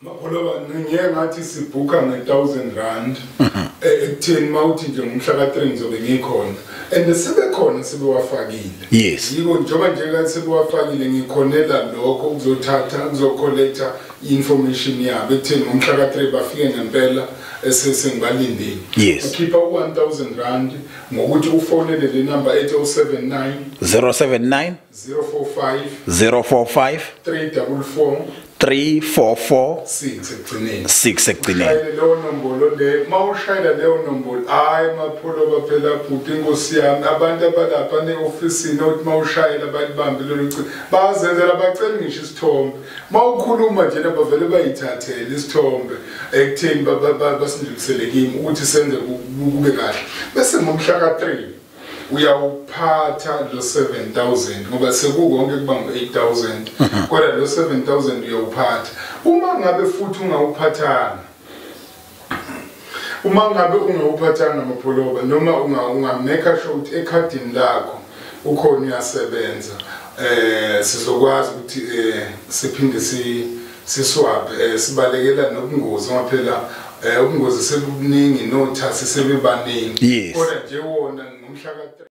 Mapholoba, ngiye ngathi sibhuka nge-1000 rand ekutheni mawuthi nje ngomhla ka-3 ngizobe ngikhona, and sebekhona sebewafakile. Yiko njengoba nje kathi sebewafakile, ngikhonela lokho ukuzothatha, ukuzocollecta i-information yabo ekutheni ngomhla ka-3 bafike ngempela esesengibalindile. Ukhipha u-1000 rand ngokuthi ufonele le number ethi 079 079 045 045 344 344 6 ekugcineni. 6 ekugcineni. Ushayele leyo nombolo le. Uma ushayela leyo nombolo, hhayi Mapholoba, phela bhuti, inkosi yami, abantu abalapha ne-ofisini othi uma ushayela balibambe lelo cingo, bazenzela bacela ngisho isithombe. Uma ukhuluma njena bavele bayithathele isithombe ekutheni basindlulisele kimi ukuthi senze kube kahle. Bese ngomhla ka-3 uyawuphatha lo 7000, ngoba sekukonke kuba ngu-8000, kodwa lo 7000 uyawuphatha. Uma ngabe futhi ungawuphathanga, uma ngabe ungawuphathanga Mapholoba, noma ungamake sure ukuthi ekhadini lakho ukhona uyasebenza, sizokwazi ukuthi siphinde siswap, sibalekela nobungozi, ngoba phela ubungozi sebuningi, nothasi sebebaningi. Kodwa nje wona ngomhla ka